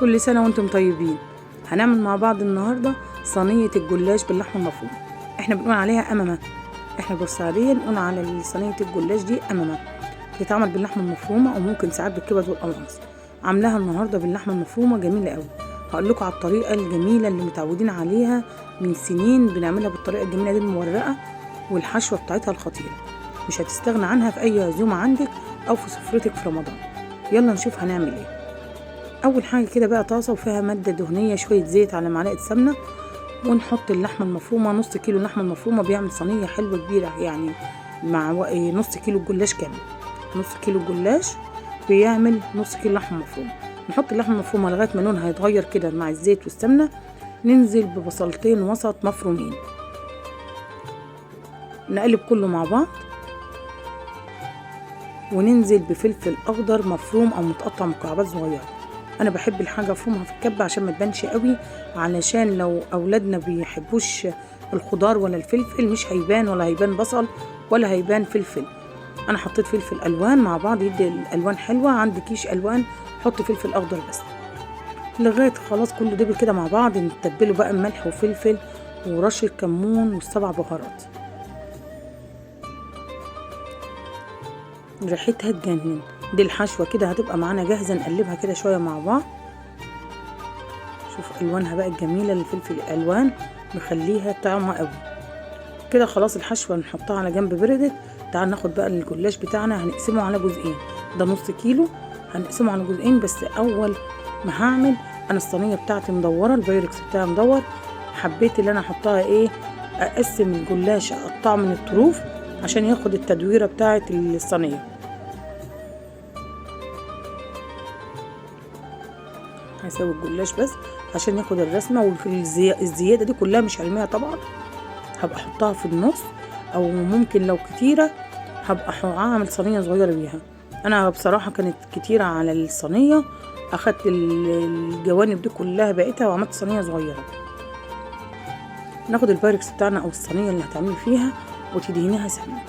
كل سنة وانتم طيبين. هنعمل مع بعض النهاردة صينية الجلاش باللحمة المفرومة. احنا بنقول عليها أمامة، احنا بالسعودية نقول على صينية الجلاش دي أمامة. بتتعمل باللحمة المفرومة او ممكن ساعات بالكبد والقوانص. عاملاها النهاردة باللحمة المفرومة جميلة قوي. هقول لكم على الطريقة الجميلة اللي متعودين عليها من سنين، بنعملها بالطريقة الجميلة دي المورقة والحشوة بتاعتها الخطيرة، مش هتستغنى عنها في اي عزومة عندك او في سفرتك في رمضان. يلا نشوف هنعمل ايه. اول حاجة كده بقى طاسه وفيها مادة دهنية، شوية زيت على معلقه سمنه، ونحط اللحمة المفرومه. نص كيلو لحمه المفرومه بيعمل صينية حلوة كبيرة، يعني مع نص كيلو جلاش كامل. نص كيلو جلاش بيعمل نص كيلو لحمه مفرومه. نحط اللحمة المفرومه لغاية ما لونها هيتغير كده مع الزيت والسمنه. ننزل ببصلتين وسط مفرومين، نقلب كله مع بعض، وننزل بفلفل اخضر مفروم او متقطع مكعبات صغيرة. انا بحب الحاجة افرمها في الكبه عشان ما تبانش قوي، علشان لو اولادنا بيحبوش الخضار ولا الفلفل مش هيبان، ولا هيبان بصل ولا هيبان فلفل. انا حطيت فلفل الوان مع بعض يدي الالوان حلوة. عندي كيش الوان حط فلفل اخضر بس. لغاية خلاص كله دبل كده مع بعض. نتبله بقى ملح وفلفل ورشه كمون والسبع بهارات، ريحتها تجنن. دي الحشوه كده هتبقى معانا جاهزة، نقلبها كده شوية مع بعض. شوف الوانها بقى الجميلة، الفلفل الالوان مخليها طعمه قوي كده. خلاص الحشوه نحطها على جنب بردت. تعال ناخد بقى الجلاش بتاعنا، هنقسمه على جزئين. ده نص كيلو هنقسمه على جزئين. بس اول ما هعمل انا الصينية بتاعتي مدورة، البايركس بتاعي مدور، حبيت اللي انا احطها ايه، اقسم الجلاش اقطعه من الطروف عشان ياخد التدويره بتاعه الصينية. هسوي الجلاش بس عشان ياخد الرسمة، والزيادة دي كلها مش هرميها طبعا، هبقى احطها في النص، او ممكن لو كتيرة هبقى هعمل صينية صغيرة بيها. انا بصراحة كانت كتيرة على الصينية، اخدت الجوانب دي كلها بقيتها وعملت صينية صغيرة. ناخد البايركس بتاعنا او الصينية اللي هتعملي فيها وتدهنيها سمنه.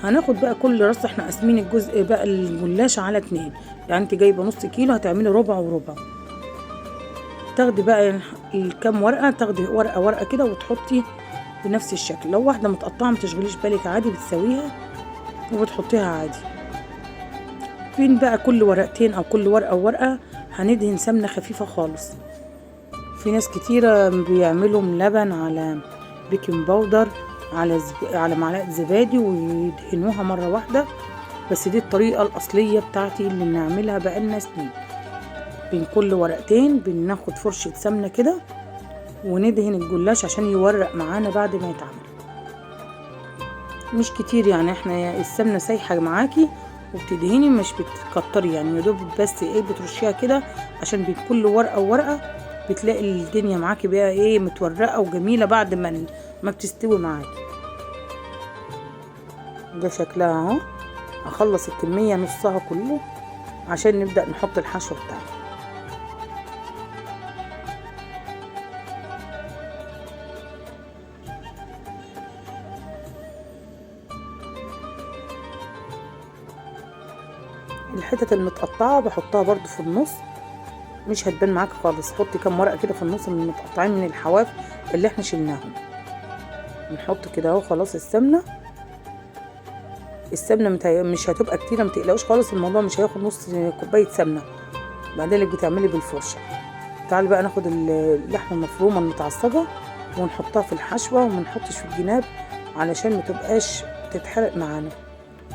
هناخد بقى كل رصه، احنا قاسمين الجزء بقى الجلاش على اتنين، يعني انت جايبه نص كيلو هتعملي ربع وربع. تاخدي بقى الكام ورقة، تاخدي ورقة ورقة كده وتحطي بنفس الشكل. لو واحدة متقطعه ما تشغليش بالك، عادي بتسويها وبتحطيها عادي. بين بقى كل ورقتين او كل ورقة وورقة هندهن سمنه خفيفة خالص. في ناس كتيرة بيعملوا لبن على baking powder على معلقه زبادي ويدهنوها مرة واحدة، بس دي الطريقة الاصلية بتاعتي اللي بنعملها بقالنا سنين. بين كل ورقتين بناخد فرشه سمنه كده وندهن الجلاش عشان يورق معانا بعد ما يتعمل. مش كتير يعني، احنا السمنة سايحه معاكي وبتدهني، مش بتكتري يعني، يا دوب بس ايه بترشيها كده عشان بين كل ورقة وورقة بتلاقي الدنيا معاكي بقى ايه متورقه وجميلة بعد ما بتستوي معاكي. ده شكلها اهو. هخلص الكمية نصها كله عشان نبدا نحط الحشو بتاعنا. الحتت المتقطعة بحطها برضو في النص، مش هتبان معاك خالص. حطي كام ورقة كده في النص من المتقطعين من الحواف اللي احنا شلناهم. نحط كده اهو. خلاص السمنة مش هتبقى كتيرة، ما تقلقوش خالص، الموضوع مش هياخد نص كوباية سمنه. بعدين اللي بتعملي بالفرشه. تعالي بقى ناخد اللحمة المفرومه المتعصجه ونحطها في الحشوه، وما نحطش في الجناب علشان ما تبقاش تتحرق معانا.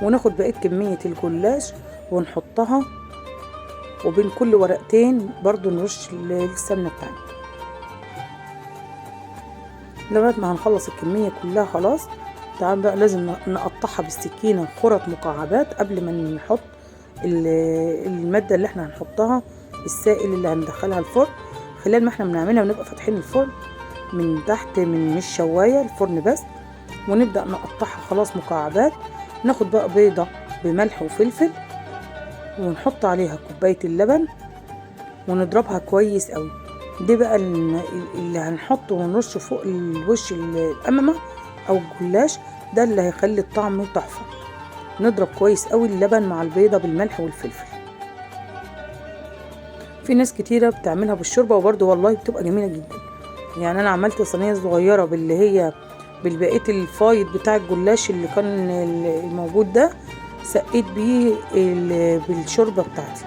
وناخد بقية كمية الجلاش ونحطها، وبين كل ورقتين برضو نرش السمنة بتاعنا لغاية ما هنخلص الكمية كلها. خلاص تعال بقى لازم نقطعها بالسكينة خرط مكعبات قبل ما نحط المادة اللي احنا هنحطها، السائل اللي هندخلها الفرن. خلال ما احنا بنعملها بنبقى فاتحين الفرن من تحت، من مش شوايه، الفرن بس، ونبدا نقطعها خلاص مكعبات. ناخد بقى بيضة بملح وفلفل ونحط عليها كوباية اللبن ونضربها كويس قوي. دي بقى اللي هنحطه ونرشه فوق الوش الأمامة او الجلاش، ده اللي هيخلي الطعم تحفة. نضرب كويس قوي اللبن مع البيضة بالملح والفلفل. في ناس كتيرة بتعملها بالشوربه، وبرده والله بتبقى جميلة جدا. يعني انا عملت صينية صغيرة باللي هي بالبقيه الفايض بتاع الجلاش اللي كان الموجود ده، سقيت بيه بالشوربه بتاعتي.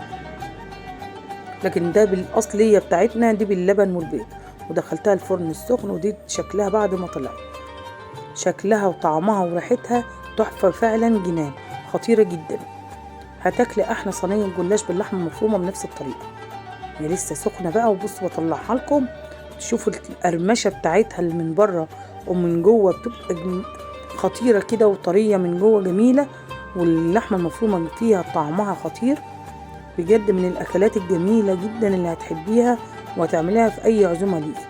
لكن ده بالاصليه بتاعتنا دي باللبن والبيض، ودخلتها الفرن السخن، ودي شكلها بعد ما طلعت، شكلها وطعمها وريحتها تحفة فعلا، جنان، خطيرة جدا. هتاكلي احلى صينية جلاش باللحمه المفرومه بنفس الطريقة. هي لسه سخنة بقى، وبصوا بطلعها لكم تشوفوا القرمشه بتاعتها اللي من بره ومن جوه، بتبقى خطيرة كده وطريه من جوه جميلة، واللحمة المفرومه فيها طعمها خطير بجد. من الاكلات الجميلة جدا اللي هتحبيها وهتعمليها في اي عزومة ليكي.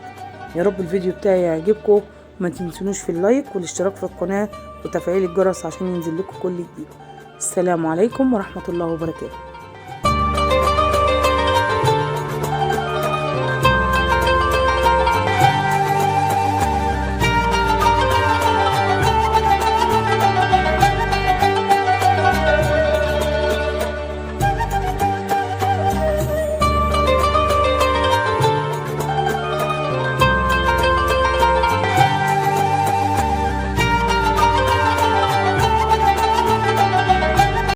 يا رب الفيديو بتاعي يعجبكم، ما تنسونوش في ال like والاشتراك في القناة وتفعيل الجرس عشان ينزل لكم كل جديد. السلام عليكم ورحمة الله وبركاته.